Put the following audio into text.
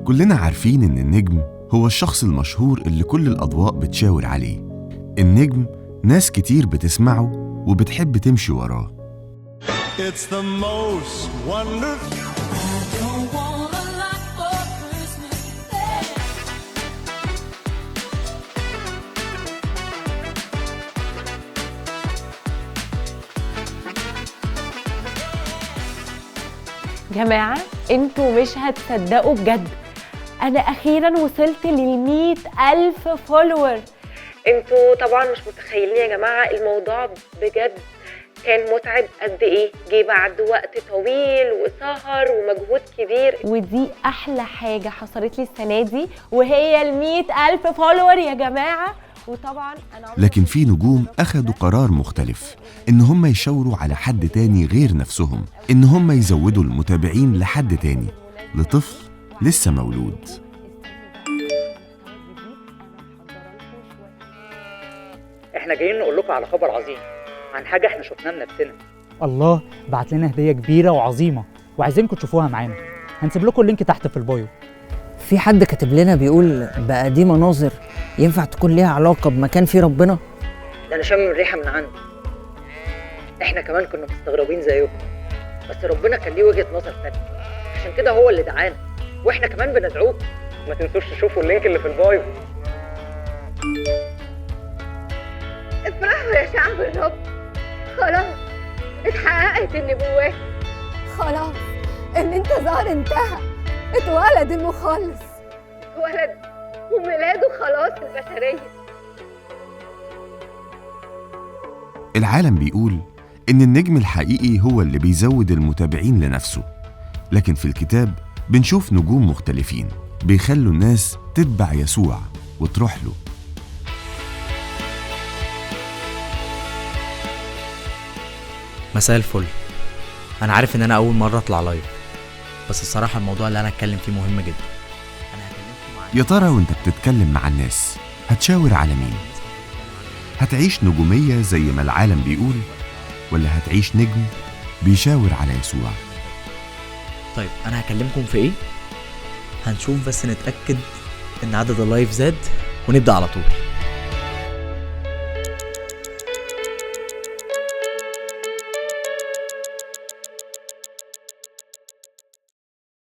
كلنا عارفين إن النجم هو الشخص المشهور اللي كل الأضواء بتشاور عليه. النجم ناس كتير بتسمعه وبتحب تمشي وراه. It's the most wonderful. Don't want a lot for Christmas. جماعة انتوا مش هتصدقوا بجد، انا اخيرا وصلت لل100,000 follower. انتوا طبعا مش متخيلين يا جماعة الموضوع بجد كان متعب قد ايه، جه بعد وقت طويل وسهر ومجهود كبير، ودي احلى حاجة حصلت لي السنة دي وهي 100,000 follower يا جماعة. وطبعا انا لكن في نجوم أخدوا قرار مختلف، إن هم يشاوروا على حد تاني غير نفسهم، إن هم يزودوا المتابعين لحد تاني، لطفل لسه مولود. احنا جايين نقول لكم على خبر عظيم عن حاجة احنا شفناها بنفسنا. الله بعت لنا هدية كبيرة وعظيمة وعايزينكم تشوفوها معانا. هنسيب لكم ال link تحت في ال bio. في حد كاتب لنا بيقول بقى دي مناظر ينفع تكون ليها علاقة بمكان فيه ربنا؟ ده انا شامم الريحة من عنده. احنا كمان كنا مستغربين زيكم، بس ربنا كان ليه وجهة نظر تانية، عشان كده هو اللي دعانا واحنا كمان بندعوكم. ما تنسوش تشوفوا ال link اللي في ال bio. افرحوا يا شعب الرب، خلاص اتحققت النبوات، خلاص الانتظار انتهى، اتولد المخلص، اتولد وميلاده خلاص البشرية. العالم بيقول إن النجم الحقيقي هو اللي بيزود المتابعين لنفسه، لكن في الكتاب بنشوف نجوم مختلفين بيخلوا الناس تتبع يسوع وتروح له. مساء الفل. انا عارف ان انا اول مرة اطلع live، بس الصراحة الموضوع اللي انا هتكلم فيه مهم جدا. انا هكلمكم عن يا ترى وانت بتتكلم مع الناس هتشاور على مين؟ هتعيش نجومية زي ما العالم بيقول، ولا هتعيش نجم بيشاور على يسوع؟ طيب انا هكلمكم في ايه؟ هنشوف، بس نتاكد ان عدد ال live زاد ونبدا على طول.